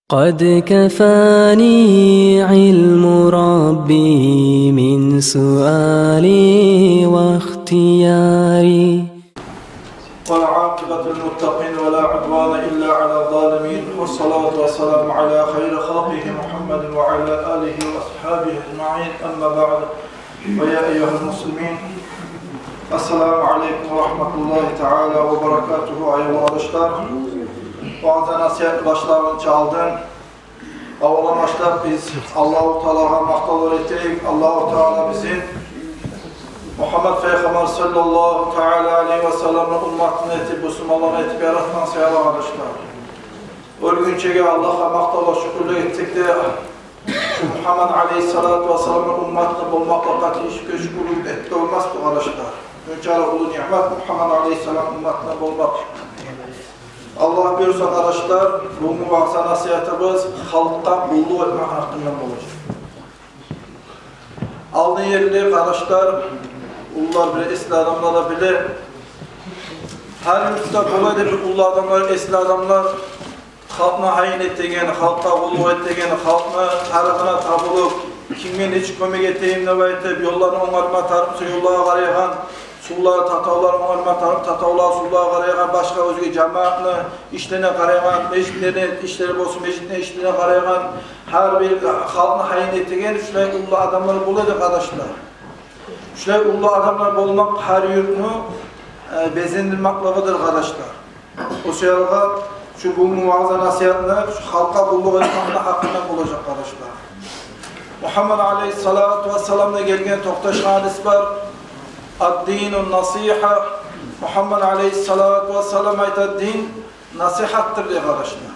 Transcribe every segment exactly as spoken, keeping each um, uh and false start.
قد كفاني علم ربي من سؤالي واختياري. والعاقبة للمتقين ولا عدوان إلا على الظالمين، والصلاة والسلام على خير خلقه محمد وعلى آله وأصحابه أجمعين، أما بعد. فيا أيها المسلمين، السلام عليكم ورحمة الله تعالى وبركاته. Аявлу къардашлар, ваъза-насигьатны башлагъынча алдын, аввалан башлап биз Аллагьу Таалагъа макътавлар этейик. Аллагьу Таала бизин Мугьаммад пайхаммар саллаллагьу таала алайгьи ва салламны умматын этип, бусурманлар этип яратгъан саялы, къардашлар. Оьлгюнчеге Аллагьгъа макътавлар, шюкюрлер этсек де, шу Мугьаммад алайгьиссалату вассаламны умматына болмакълыкъгъа тийишли шюкюрлюк этип болмас, къардашлар. Шунчакъы уллу ниъмат Мугьаммад алайгьиссаламны умматына болмакъ. Аллагь буюрса, къардашлар, бугюнгю ваъза-насигьатыбыз халкъгъа къуллукъ этмек гьакъындан болажакъ. Алдын ерли, къардашлар, уллулар биле, эсли адамлар да биле, гьар юртда бола эди бир уллу адамлар, эсли адамлар, халкъны гьайын этеген, халкъгъа къуллукъ этеген, халкъны тарыгъына табулуп, кимге нечик кёмек этейим деп айтып, ёлланы онгарма тарыкъ буса ёллагъа къарайгъан, сувлар, татавлар онгарма тарыкъ буса татавлар, сувлагъа къарайгъан, башгъа оьзге жамиятны ишлерине къарайгъан, межитлени ишлери болсун, межитни ишлерине къарайгъан, гьар бир халкъны гьайын этеген шулай уллу адамлар бола эди, къардашлар. Шулай уллу адамлар болмакъ гьар юртну, э, безендирмеклигидир, къардашлар. О саялы шу бугюнгю ваъза-насигьатны шу халкъгъа къуллукъ этмекни гьакъындан болажакъ, къардашлар. Мугьаммад алайгьиссалату вассаламдан гелген токъташгъан гьадис бар. «Ад-дину насигьа». Мугьаммад алайгьиссалату вассалам айта: «Дин насигьатдыр», – дей, къардашлар.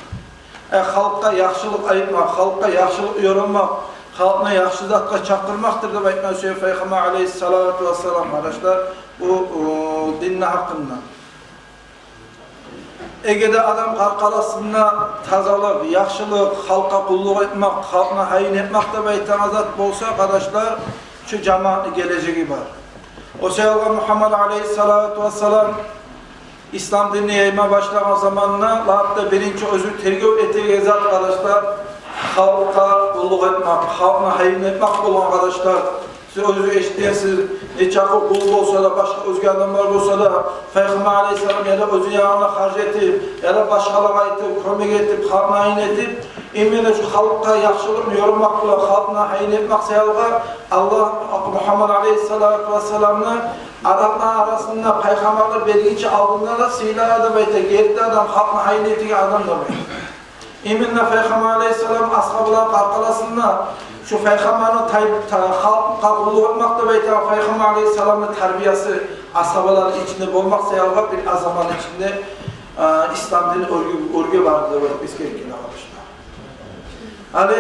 Э, халкъгъа яхшылыкъ айтмакъ, халкъгъа яхшылыкъ ёрамакъ, халкъны яхшы затгъа чакъырмакъдыр деп айтма сюе пайхаммар алайгьиссалату вассалам, къардашлар, бу, о, динни гьакъында. Эгер де адам къаркъарасында тазалыкъ, яхшылыкъ, халкъгъа къуллукъ этмек, халкъны гьайын этмек деп айтагъан зат болса, къардашлар, шу жамиятны гележеги бар. О саялы Мугьаммад алайгьиссалату вассалам ислам динни яйма башлагъан заманда лап да биринчи оьзю тергев этеген зат, къардашлар, халкъгъа къуллукъ этмек, халкъны гьайын этмек болгъан, къардашлар. Сиз оьзюгюз эшитгенсиз, нечакъы къул болса да, башгъа оьзге адамлар болса да, пайхаммар алайгьиссалам яда оьзю ягъына харж этип, яда башгъалагъа айтып, кёмек этип, халкъны гьайын этип, именно шу халкъгъа яхшылыкъны ёрамакъ булан халкъны гьайын этмек саялы Аллагь Мугьаммад алайгьиссалату вассаламны арапланы арасында пайхаммарлыкъ бергинче алдында да сыйлай эди деп айта, герти адам, халкъны гьайын этеген адам деп айта. Именно пайхаммар алайгьиссалам асгьабалар къаркъарасында шу пайхаммарны тай-, та-, халкъгъа къуллукъ этмек деп айтагъан пайхаммар алайгьиссаламны тарбиясы асгьабаланы ичинде болмакъ саялы бир аз заманны ичинде, а, ислам дин оьрге, оьрге барды деп айтып эсгерген, къардашлар. Гьали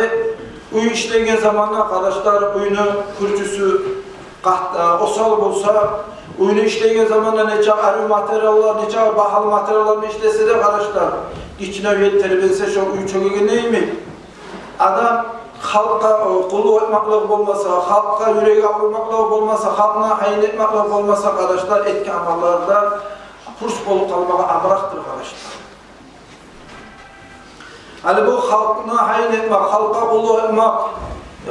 уьй ишлейген заманда, къардашлар, уьйню кюрчюсю къат-, э, осал болса, уьйню ишлейген заманда нечакъы арив материаллар, нечакъы багьалы материаллар булан ишлесе де, къардашлар, гиччинев ел тербенсе, шо уьй чёгегенде йимик. Адам халкъгъа, э, къуллукъ этмеклиги болмаса, халкъгъа юреги аврумакълыгъы болмаса, халкъны гьайын этмеклиги болмаса, къардашлар, этген амаллары да пурс болуп къалмагъа амракъдыр, къардашлар. Гьали бу халкъны гьайын этмек, халкъгъа къуллукъ этмек, э,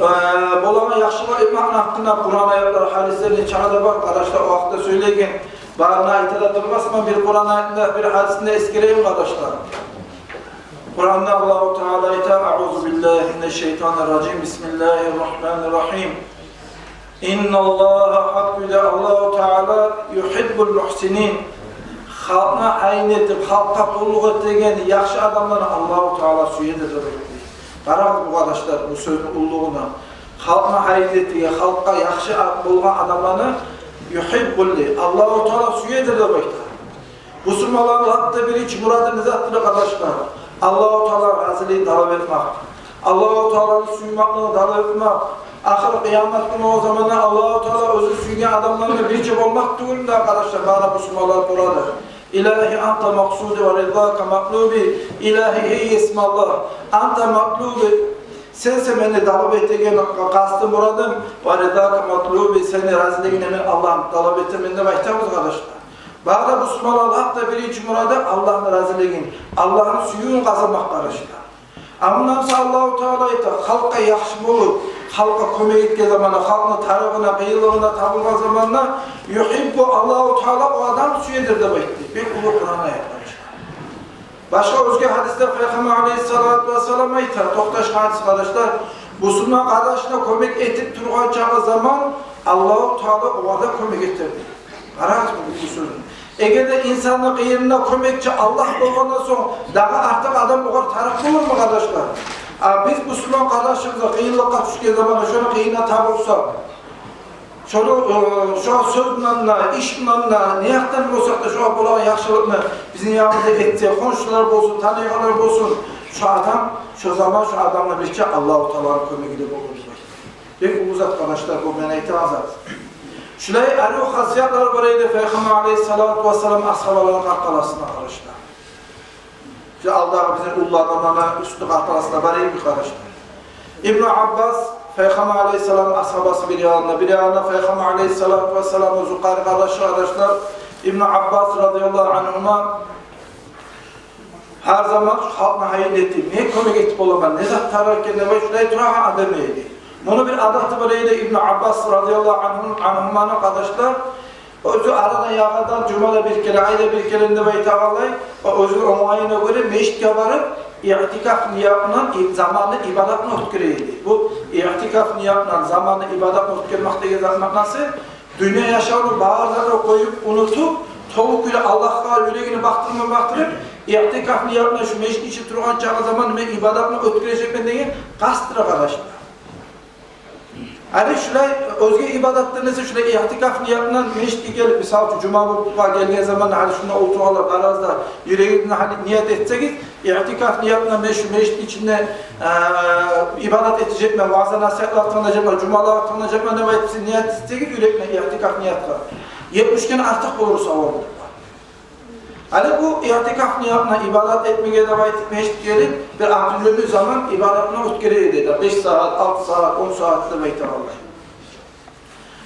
болагъан яхшылыкъ этмекни гьакъында Къуран аятлар, гьадислер нечакъы да бар, къардашлар, о гьакъда сёйлейген. Барын айта да турмасман, бир Къуран аятны, бир гьадисни эсгерейим, къардашлар. Къуранда Аллагьу Таала айта: «Аузу биллагьи минаш-шайтанир-ражим. Бисмиллагьир-рагьманир-рагьим. Инналлагьа, гьакъ кюйде Аллагьу Таала, югьиббул мугьсинин. Халкъны гьайын этип, халкъгъа къуллукъ этеген яхшы адамланы Аллагьу Таала сюеди», – деп айтды. Къарагъыз, къардашлар, бу сёзню уллулугъуна. Халкъны гьайын этеген, халкъгъа яхшы а-, болгъан адамланы югьиббул дей, Аллагьу Таала сюеди деп айта. Бусурманланы лап да биринчи мурады не затдыр, къардашлар? Аллагьу Тааланы разилигин талап этмек. Аллагьу Тааланы сюймеклигин талап этмек. Ахыр къыямат гюню о заманда Аллагьу Таала оьзю сюйген адамланы бирче болмакъ тюгюл де, къардашлар, бары бусурманланы мурады. Илагьи, анта макъсуди ва ризака матлуби. Илагьи, гьей Есим Аллагь, анта макъсуди, сенсен мени талап этеген къасты, мурадым, ва ризака матлуби, сени разилигингни мен, Аллагьым, талап этемен деп айтабыз, къардашлар. Бары да бусурманланы лап да биринчи мурады Аллагьны разилигин, Аллагьны сюювюн къазанмакъ, къардашлар. Амма буса Аллагьу Таала айта, халкъгъа яхшы болуп, халкъгъа кёмек этген заманда, халкъны тарыгъына, къыйынлыгъына табулгъан заманда, юхиббу, Аллагьу Таала о адамны сюедир деп айтды. Бек уллу Къуран аят бар. Башгъа оьзге гьадисде Пайхаммар алейгьиссалату вассалам айта, токъташгъан гьадис, къардашлар, бусурман къардашына кёмек этип тургъан чакъы заман Аллагьу Таала огъар да кёмек этер дей. Къарагъыз бу, бу сёзню. Эгер де инсанны къыйынына кёмекчи Аллагь болгъандан сонг, дагъы артыкъ адам огъар тарыкъ болурму, къардашлар? А биз бусурман къардашыбызгъа къыйынлыкъгъа тюшген заманда шону къыйынына табулсакъ, шону, э, шо сёз булан да, иш булан да, не якъдан болсакъ да, шогъар болагъан яхшылыкъны бизин яныбызда этсе, хоншулар болсун, таныйгъанлар болсун, шо адам, шо заман шо адамгъа бирче Аллагьу Тааланы кёмеги де болур дей. Бек уллу зат, къардашлар, бу мен айтагъан зат. Шулай арив хасиятлар бар эди Пайхаммар алейгьиссалату вассалам асгьабаларыны къаркъарасында, къардашлар. Шо алдагъы бизин уллу адамланы уьстю къаркъарасында бар эди, къардашлар. Ибну Аббас, Пайхаммар алейгьиссалам асгьабасы бир янында, бир янында Пайхаммар алейгьиссалату вассалам оьзю къаркъарасы, къардашлар. Ибну Аббас радияллагьу ангьума гьар заман халкъны гьайын этип, не кёмек этип боламан, не зат тарыкъ экен деп, шулай турагъан адам эди. Муну бир адаты бар эди, Ибну Аббас радияллагьу ангьу, ангьуманы, къардашлар, оьзю арадан-ягъадан, жумада бир керен, айда бир керен деп айтагъанлай, о оьзюню онгайына гёре межитге барып, иътикаф ниятындан и-, заманны ибадатны оьтгере эди. Бу иътикаф ниятындан заманны ибадатны оьтгермек деген зат маънасы, дюнья яшавну бары затны къоюп, унутуп, толу кюйде Аллагьгъа юрегин бакъдырма, бакъдырып, иътикаф ниятындан шу межитни ичинде тургъан чакъы заман мен ибадатны оьтгережекмен деген къастдыр, къардашлар. Гьали шулай оьзге ибадатдан эсе, шулай иътикаф ниятындан межитге гелип, мисал учун, жума гюн гелген заманда, гьали шунда олтургъанлар барыгъыз да юрегингизде гьали ният этсегиз, иътикаф ниятындан мен шу межитни ичинде, э, ибадат этежекмен, ваъза-насигьатлар тынглажакъман, жумалар тынглажакъман деп айтып сиз ният этсегиз юрекден иътикаф ниятгъа, етмиш керен артыкъ болур савабы. Гьали бу иътикаф ниятына ибадат этмеге деп айтып межитге гелип, бир определённый заман ибадатны оьтгере эди, беш сагьат, алты сагьат, он сагьат деп айтагъанлай.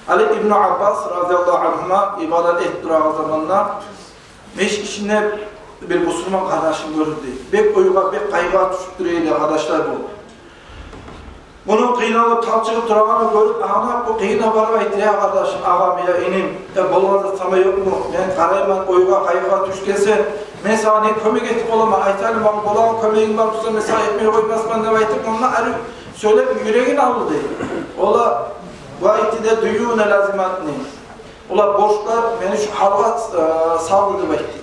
Гьали Ибну Аббас радияллагьу ангьума ибадат этип турагъан заманда межит ичинде бир бусурман къардашын гёрдю. Бек ойгъа, бек къайгъыгъа тюшюп тура эди, къардашлар, бу. Муну къыйналып, талчыгъып турагъанын гёрюп, агънап, бу къыйына барып айтды: «Я къардашым, агъам, я иним, я болгъан зат сама ёкъму? Мен къарайман, ойгъа, къайгъыгъа тюшгенсен. Мен сагъа не кёмек этип боламан? Айт гьали, магъа болагъан кёмегинг бар буса, мен сагъа этмей къоймасман», — деп айтып, ондан арив сёйлеп, юрегин алды дей. Ола, бу айтды дей: «Дуюну лазиматни». Ола, борчлар мени шу гьалгъа, э, салды деп айтды дей.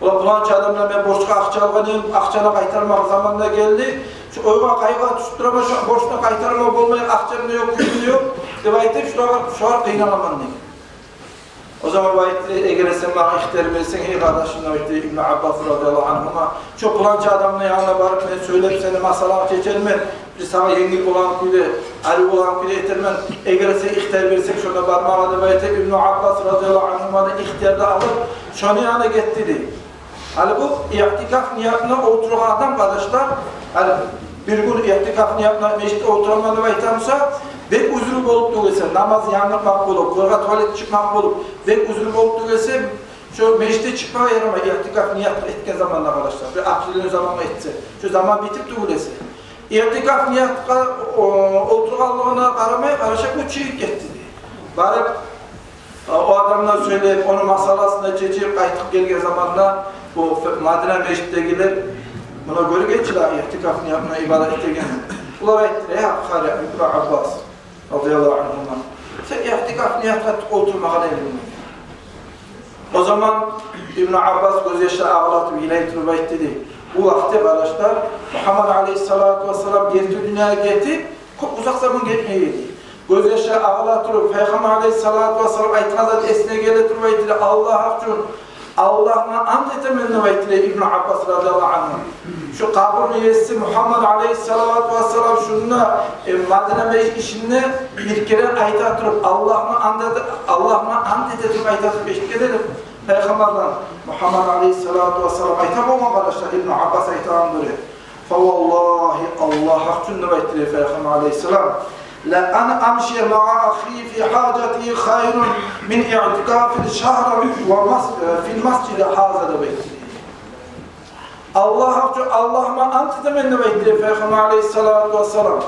Ола, пуланча адамдан мен борчгъа акъча алгъан эдим, акъчаны къайтармакъ заманы да гелди. Шу ойгъа, къайгъыгъа тюшюп тураман, шу борчну къайтарма болмай, акъчам да ёкъ, гючюм де ёкъ деп айтып, шулагъа, шулагъа къыйналаман деген. О заман бу айтды: «Эгер сен магъа ихтияр берсенг, гьей къардашым, — деп айтды Ибну Аббас радияллагьу ангьума, — шу пуланча адамны янына барып мен сёйлеп, сени масъалангны чечермен, бир сагъа енгил болагъан кюйде, арив болагъан кюйде этермен. Эгер сен ихтияр берсенг шонда бармагъа», — деп айтып, Ибну Аббас радияллагьу ангьумадан ихтияр да алып, шону янына гетди дей. Гьали бу иътикаф ниятына олтургъан адам, къардашлар, гьали бир гюн иътикаф ниятына межитде олтураман деп айта буса, бек узру болуп тюгюл эсе, намаз янгыртмакъ болуп, къыргъа туалет чыкъмакъ болуп, бек узру болуп тюгюл эсе, шу межитден чыкъмагъа ярамай, иътикаф ният этген заманда, къардашлар, бир определённый замангъа этсе, шу заман битип тюгюл эсе. Иътикаф ниятгъа, о, олтургъанлыгъына къарамай, къардашлар, бу чыгъып гетди дей. Барып, о адамдан сёйлеп, ону масъаласын да чечип, къайтып гелген заманда бу Мадина межитдегилер: «Муна гёргенчи дагъы иътикаф ниятына ибадат этеген». Булар айтды: «Я къари, Ибну Аббас радияллагьу ангьума, сен иътикаф ниятгъа олтурмагъан эдинг». О заман Ибну Аббас гёзьяшлар агъылатып, йылай туруп айтды дей. Бу вакътиде, къардашлар, Мугьаммад алейгьиссалату вассалам герти дюньягъа гетип, кёп узакъ заман гетмей эди. Гёзьяшлар агъыла туруп, Пайхаммар алейгьиссалату вассалам айтгъан зат эсине геле туруп айтды: «Аллагь гьакъ учун, Аллагьгъа ант этемен, — деп айтды Ибну Аббас радияллагьу ангьу, — шу къабурну еси Мугьаммад алейгьиссалату вассалам шунда, э, Мадина межит ичинде бир керен айта туруп, Аллагьгъа ант эте, Аллагьгъа ант эте туруп айта туруп эшитген эдим Пайхаммардан». Мугьаммад алейгьиссалату вассалам айта болгъан, къардашлар, Ибну Аббас айтагъангъа гёре. «Фаваллагьи, Аллагь гьакъ учун, — деп айтды Пайхаммар алейгьиссалам, — ла ан амшия маа ахи фи гьажатигьи хайрун мин иътикафи шагьрин ва мас-, фил масжиди гьаза», — деп айтды. Аллагь учун, Аллагьыма ант этемен деп айтды Пайхаммар алейгьиссалату вассалам.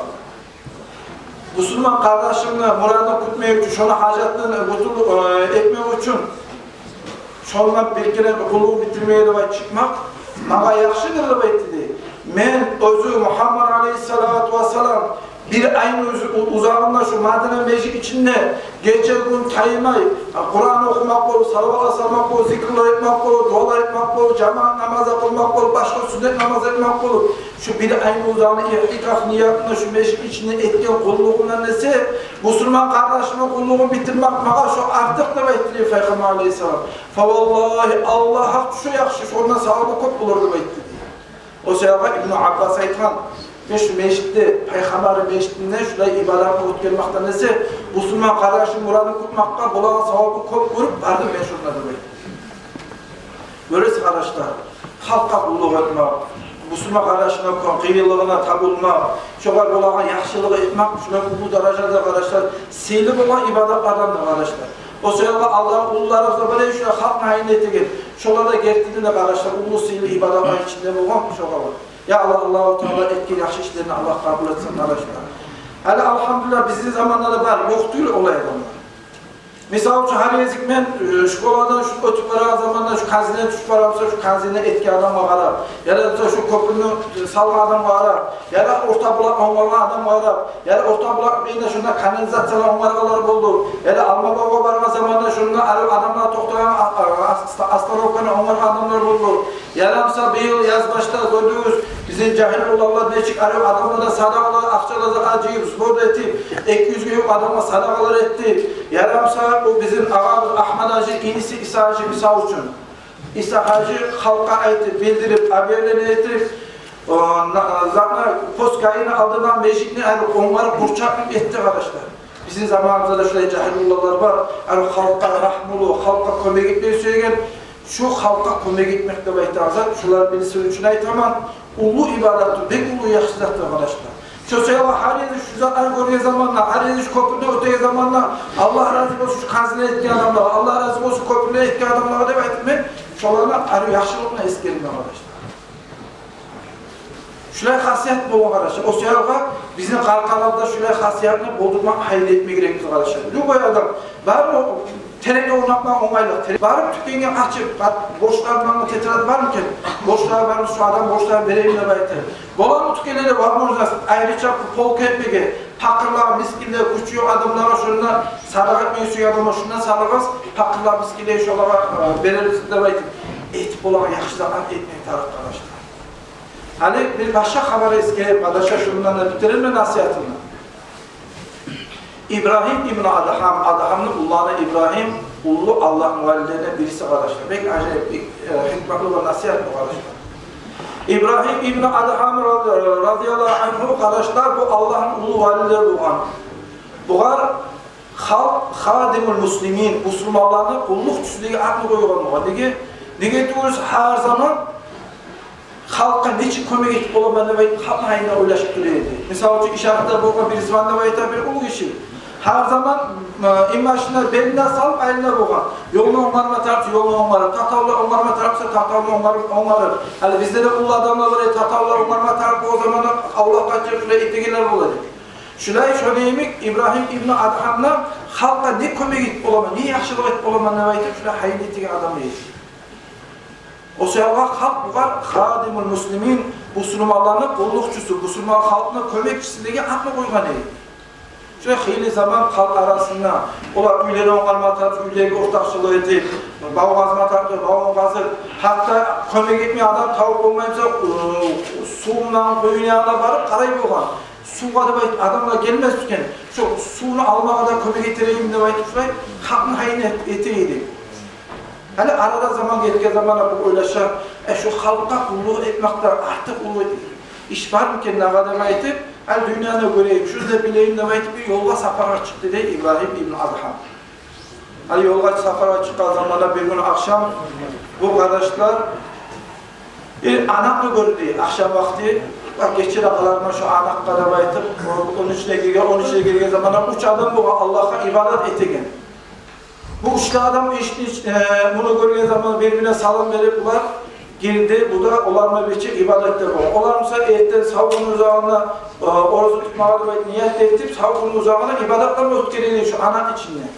Бусурман къардашымны мурадын кютмек учун, шону гьажатын гютюл-, э, этмек учун, шондан бир керен къуллугъун битирмеге деп айтып чыкъмакъ магъа яхшыдыр деп айтды дей. Мен оьзю Мугьаммад алейгьиссалату вассалам бир айны уьз-, у-, узагъында шу Мадина межит ичинде гече-гюн таймай, а, Къуран охумакъ болуп, салават салмакъ болуп, зикрулар этмек болуп, дуалар этмек болуп, жамаат намаз къылмакъ болуп, башгъа сюннет намаз этмек болуп, шу бир айны узагъында иътикаф ниятында шу межит ичинде этген къуллугъумдан эсе, бусурман къардашымны къуллугъун битирмек магъа шо артыкъ деп айтды дей Пайхаммар алейгьиссалам. Фаваллагьи, Аллагь гьакъ, шо яхшы, шондан савабы кёп болур деп айтды дей. О саялы Ибну Аббас айтгъан: «Мен шу межитде, Пайхаммарны межитинде шулай ибадатны оьтгермекден эсе, бусурман къардашым мурадын кютмекге болагъан савабын кёп гёрюп бардым мен шонда», — деп айтды. Гёресиз, къардашлар, халкъгъа къуллукъ этмек, бусурман къардашына кё-, къыйынлыгъына табулмакъ, шогъар болагъан яхшылыгъы этмек, шулай уллу даражада, къардашлар, сыйлы болгъан ибадатлардан да, къардашлар. О саялы Аллагь, уллуларыбыз да бар эди шулай халкъны гьайын этеген. Шолар да гертиден де, къардашлар, уллу сыйлы ибадатлар ичинде болгъан шолар. Я Аллагь, Аллагьу Таала этген яхшы ишлерин Аллагь къабул этсин, къардашлар. Гьали, алгьамдулиллагь, бизин заманда да бар, ёкъ тюгюл олай адамлар. Мисал учун, гьар гезик мен, э, школадан шу оьтюп барагъан заманда шу концертден тюшюп барамса, шу концертни этген адамгъа къарап, яда шу кёпюрню салгъан адамгъа къарап, яда орта булакъны онгаргъан адамгъа къарап, яда орта булакъны къырыйында шунда канализациялар онгаргъанлар болду, яда Алмабавгъа баргъан заманда шунда арив адамлар токътагъан а-, а-, а-, остановканы онгаргъан адамлар болду. Яда буса быйыл язбашда гёрдюгюз, бизин жагьил уланлар нечик арив адамлардан садагъалар, акъчалар да жыйып, сбор этип, эки юзге ювукъ адамгъа садагъалар этди. Яда буса бу бизин агъабыз Агьмат-гьажи, иниси Иса-гьажи, мисал учун. Иса-гьажи халкъгъа айтып, билдирип, объявление этип, о, на-, затны, пускайны алдына межитни арив онгарып, къурчакъны этди, къардашлар. Бизин заманыбызда да шулай жагьил уланлар бар, арив халкъгъа рагьмулу, халкъгъа кёмек этмеге сюеген. Шу халкъгъа кёмек этмек деп айтагъан зат, шулар билсин учун айтаман, уллу ибадатдыр, бек уллу яхшы затдыр, къардашлар. Шо саялы гьар гезик шу затланы гёрген заманда, гьар гезик шу кёпюрден оьтеген заманда, Аллагь рази болсун шу концертни этген адамлагъа, Аллагь рази болсун кёпюрню этген адамлагъа деп айтып, мен шоланы арив яхшылыгъын эсгерме, къардашлар. Шулай хасият болгъан, къардашлар. О саялы бизин къаркъарабызда шулай хасиятны болдурмакъ гьайын этме герекбиз, къардашлар. Любой адам, бармы, терекге орнатмагъа онгайлы, терек. Барып тюкенге ачып, бар, борчлар булан тетрадь бармы экен? Борчлар бармы, шу адам борчлар берейим деп айтып. Боламы тюкенлерде возможность айрыча полка этмеге, пакъырлагъа, мискинлеге, гючю ёкъ адамлагъа, шунда садагъа этмеге сюеген адамлар, шунда салыгъыз, пакъырлагъа, мискинлеге, шолагъа, э, берербиз деп айтып. Этип болагъан яхшы затланы этмеге тарыкъ, къардашлар. Гьали бир башгъа хабар эсгерип, къардашлар, шундан да битирейим насигьатымны. Ибрагьим ибну Адгьам, Адгьамны уланы Ибрагьим, уллу Аллагьны валилеринден бириси, къардашлар. Бек ажайып, бек, э, гьикматлы бир насигьат бу, къардашлар. Ибрагьим ибну Адгьам раз-, разияллагьу ангьу, къардашлар, бу Аллагьны уллу валилери болгъан. Бугъар халкъ, хадимул муслимин, бусурманланы къуллукъчусу деген атны къойгъан бугъар. Неге? Неге тюгюл эсе, гьар заман халкъгъа нечик кёмек этип боламан деп айтып, халкъны гьайына ойлашып тура эди. Мисал учун, ишаратда болгъан бир Ризван деп айтагъан бир уллу гиши. Гьар заман, э, инбашын белине салып айлана болгъан. Ёлну онгарма тарыкъ, ёлну онгарып, татавлар онгарма тарыкъ буса, татавну онгарып, онгарып. Гьали бизде де уллу адамлар бар эди, татавлар онгарма тарыкъ болгъан заманда авлакъгъа чыгъып шулай этегенлер бола эди. Шулай, шону йимик Ибрагьим ибну Адгьам да халкъгъа не кёмек этип боламан, не яхшылыкъ этип боламан деп айтып, шулай гьайын этеген адам эди. О саялы халкъ бугъар хадимул муслимин, бусурманланы къуллукъчусу, бусурман халкъны кёмекчиси деген атны къойгъан эди. Шо хыйлы заман халкъ арасында олар уьйлени онгарма тарыкъ, уьйлеге ортакъчылыкъ этип, бав къазма тарыкъ, бавун къазып, гьатта кёмек этме адам табып болмай буса, ы, сувундан къуюну янына барып къарай болгъан. Сувгъа деп айтып, адамлар гелмес экен, шо сувну алмагъа да кёмек этерегим деп айтып, шулай халкъны гьайын эт-, эте эди. Гьали арада заман гетген заманда бу ойлаша, э, шо халкъгъа къуллукъ этмекден артыкъ уллу иш бармы экен дагъы деп айтып, гьали дюньяны гёрейим, шуну да билейим деп айтып, бир ёлгъа сапаргъа чыкъды дей Ибрагьим ибну Адгьам. Гьали ёлгъа сапаргъа чыкъгъан заманда бир гюн ахшам бу, къардашлар, бир анакъны гёрдю ахшам вакъти. Бакъ, гече де къаларман шо анакъгъа деп айтып, о-, ону ичине гирген, ону ичине гирген заманда уьч адам болгъан Аллагьгъа ибадат этеген. Бу уьч де адам иш-, иш-, э, муну гёрген заман бир-бирине салам берип, булар Бирде бу да олар булан бирче ибадатда болгъан. Олар, мисал, эртен сав гюнню узагъына, э, ораза тутмагъа деп ният этип, сав гюнню узагъына ибадатлар оьтгере эди шу анакъ ичинде.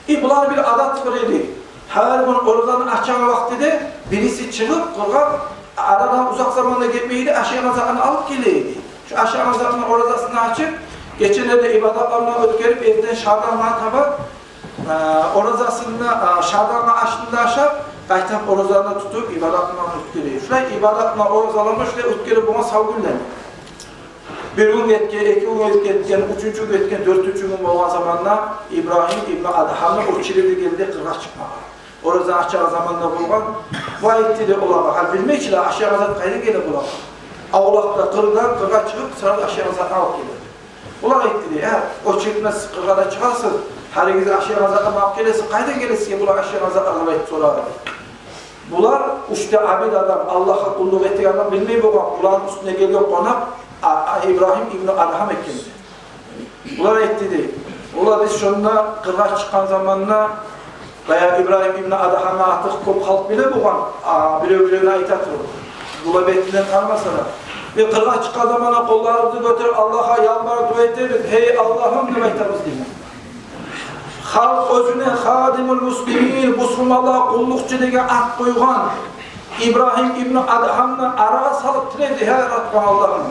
И буланы бир адаты бар эди. Гьар гюн оразаны ачагъан вакътиде бириси чыгъып къыргъа, арадан узакъ заман да гетмей эди, ашайгъан затланы алып геле эди. Шу ашайгъан затланы оразасын ачып, гечелерде ибадатларын оьтгерип, эртен шардангъа таба, э, оразасын да, э, шардангъа ашын да ашап, къайтып оразаны да тутуп, ибадатларын оьтгере эди. Шулай ибадатларын, оразаларын шулай оьтгере болгъан сав гюнлени. Бир гюн гетген, эки гюн гетген, уьчюнчю гюн гетген, дёртюнчю гюн болгъан заманда Ибрагьим ибну Адгьамны очереди гелди къыргъа чыкъмагъа. Ораза ачагъан заманда болгъан. Бу айтды дей олагъа, гьали билмей чи де, ашайгъан зат къайдан геле булагъа. Авлакъда къырдан къыргъа чыгъып, сразу ашайгъан затны алып геле. Олар айтды дей: «Я, очередьде сиз къыргъа да чыгъасыз, гьаригиз ашайгъан затны алып гелесиз, къайдан геле сизге булар ашайгъан затлар?» — деп айтып сорады. Булар уьч де абид адам, Аллагьгъа къуллукъ этеген адам билмей болгъан, буланы уьстюне гелген къонакъ, а, а, Ибрагьим ибну Адгьам экен. Булар айтды дей: «Олар, биз шонда къыргъа чыкъгъан заманда, баягъы Ибрагьим ибну Адгьамны атын кёп халкъ биле болгъан, а, бирев-биревге айта туруп, булар бетинден таныса да, биз къыргъа чыкъгъан заманда къолларыбызны гётерип Аллагьгъа ялбарып дуа этебиз, гьей Аллагьым деп айтабыз», — деген. Халкъ оьзюне хадимул муслимин, бусурманлагъа къуллукъчу деген ат къойгъан Ибрагьим ибну Адгьамны арагъа салып тиледи: «Гьей яратгъан Аллагьым,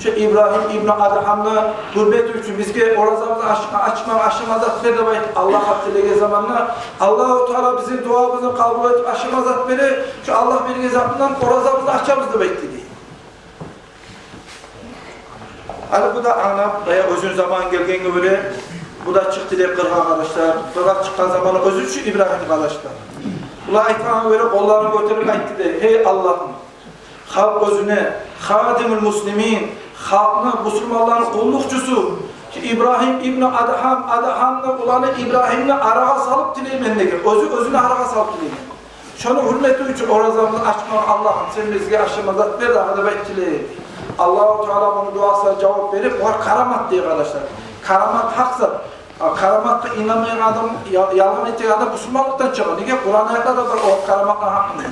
шу Ибрагьим ибну Адгьамны гьюрмети учун бизге оразабызны ач-, ачмагъа ашама зат бер», — деп айтып Аллагьгъа тилеген заманда, Аллагьу Таала бизин дуабызны къабул этип, ашама зат бере, шу Аллагь берген затындан оразабызны ачабыз деп айтды дей. Гьали бу да англап, баягъы оьзюню заманы гелгенге гёре, бу да чыкъды дей къыргъа, къардашлар. Къыргъа чыкъгъан заманы оьзю чю Ибрагьим, къардашлар. Булар айтгъангъа гёре, къолларын гётерип айтды дей: «Гьей Аллагьым, халкъ оьзюне хадимул муслимин, халкъны, бусурманланы къуллукъчусу, шу Ибрагьим ибну Адгьам, Адгьамны уланы Ибрагьимни арагъа салып тилеймен», — деген. Оьзю оьзюню арагъа салып тилеймен. «Шону гьюрмети учун оразабызны ачмагъа, Аллагьым, сен бизге ашама зат бер дагъы», — деп айтып тилей. Аллагьу Таала муну дуасына жавап берип, огъар карамат дей, къардашлар. Карамат гьакъ зат. А караматгъа инанмайгъан адам, я-, ялгъан этеген адам бусурманлыкъдан чыгъа. Неге? Къуран аятлар да бар о караматны гьакъында.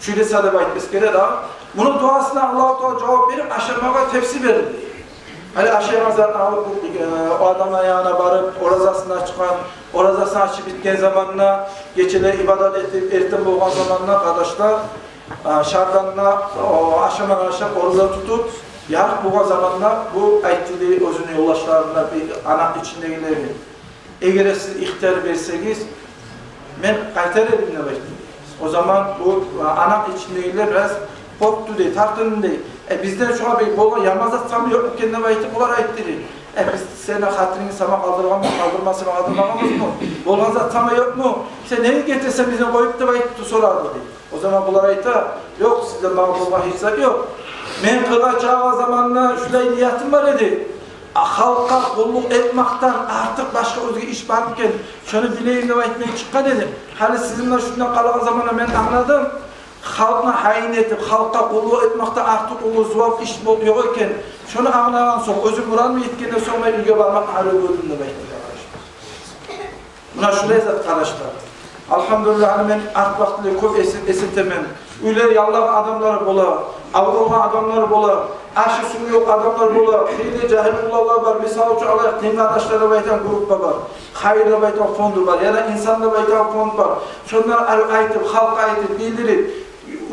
Шулай зат деп айтып эсгере дагъы. Муну дуасына Аллагьу Таала жавап берип, ашамагъа тепси берди. Гьали ашайгъан затны алып, э, о адамны янына барып, оразасын ачгъан, оразасын ачып битген заманда, гечелер ибадат этип, эртен болгъан заманда, къардашлар, э, шарданда, о, ашаманы ашап, ораза тутуп, ярыкъ болгъан заманда бу айтды дей оьзюню ёлдашларына, бир анакъ ичиндегилеге: «Эгер де сиз ихтияр берсегиз, мен къайтар эдим», — деп айтды. О заман бу, а, анакъ ичиндегилер бираз къоркъду дей, тартынды дей. «Э, бизден шугъар бек болгъан яман зат сама ёкъму экен?» — деп айтып, олар айтды дей: «Э, биз сени хатирингни сама къалдыргъанбыз, къалдырма сама къалдырмагъанбызмы? Болгъан зат сама ёкъму? Сен неге гетесен бизин къоюп?» — деп айтып сорады дей. О заман булар айта: «Ёкъ, сизде магъа болгъан гьеч зат ёкъ. Мен къыргъа чыгъагъан заманда шулай ниятым бар эди. А, халкъгъа къуллукъ этмекден артыкъ башгъа оьзге иш бармы экен, шону билейим деп айтып мен чыкъгъан эдим. Гьали сизин булан шунда къалагъан заманда мен англадым. Халкъны гьайын этип, халкъгъа къуллукъ этмекден артыкъ уллу зувап иш бол-, ёкъ экен. Шону англагъан сонг, оьзюм мурадым етгенден сонг мен уьйге бармакъны арив гёрдюм», — деп айтды, къардашлар. Муна шулай зат, къардашлар. Алгьамдулиллагь, гьали мен арт вакътилер кёп эс-, эситемен. Уьйлер яллагъан адамлар бола, авругъан адамлар бола, ашы-суву ёкъ адамлар бола, хыйлы жагьил уланлар бар. Мисал учун алайыкъ, «Дин къардашлар» деп айтагъан группа бар, «Хайыр» деп айтагъан фонду бар, яда «Инсан» деп айтагъан фонд бар. Шондан ай-, айтып, халкъгъа айтып, билдирип,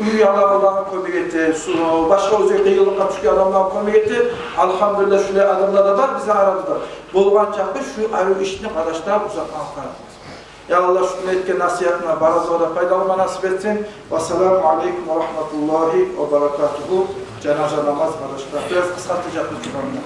уьй яллагъанлагъа кёмек эте, су-, башгъа оьзге къыйынлыкъгъа тюшген адамлагъа кёмек эте. Алгьамдулиллагь, шулай адамлар да бар бизин арабызда. Болгъан чакъы шу арив ишни, къардашлар, узакълагъа къаратмас. Я Аллагь, шу этген насигьатына барыбызгъа да пайдаланма насип этсин. Вассаламу алейкум ва рагьматуллагьи ва баракатугьу. Жаназа намаз, къардашлар, бираз къысгъартажакъбыз Къуранны.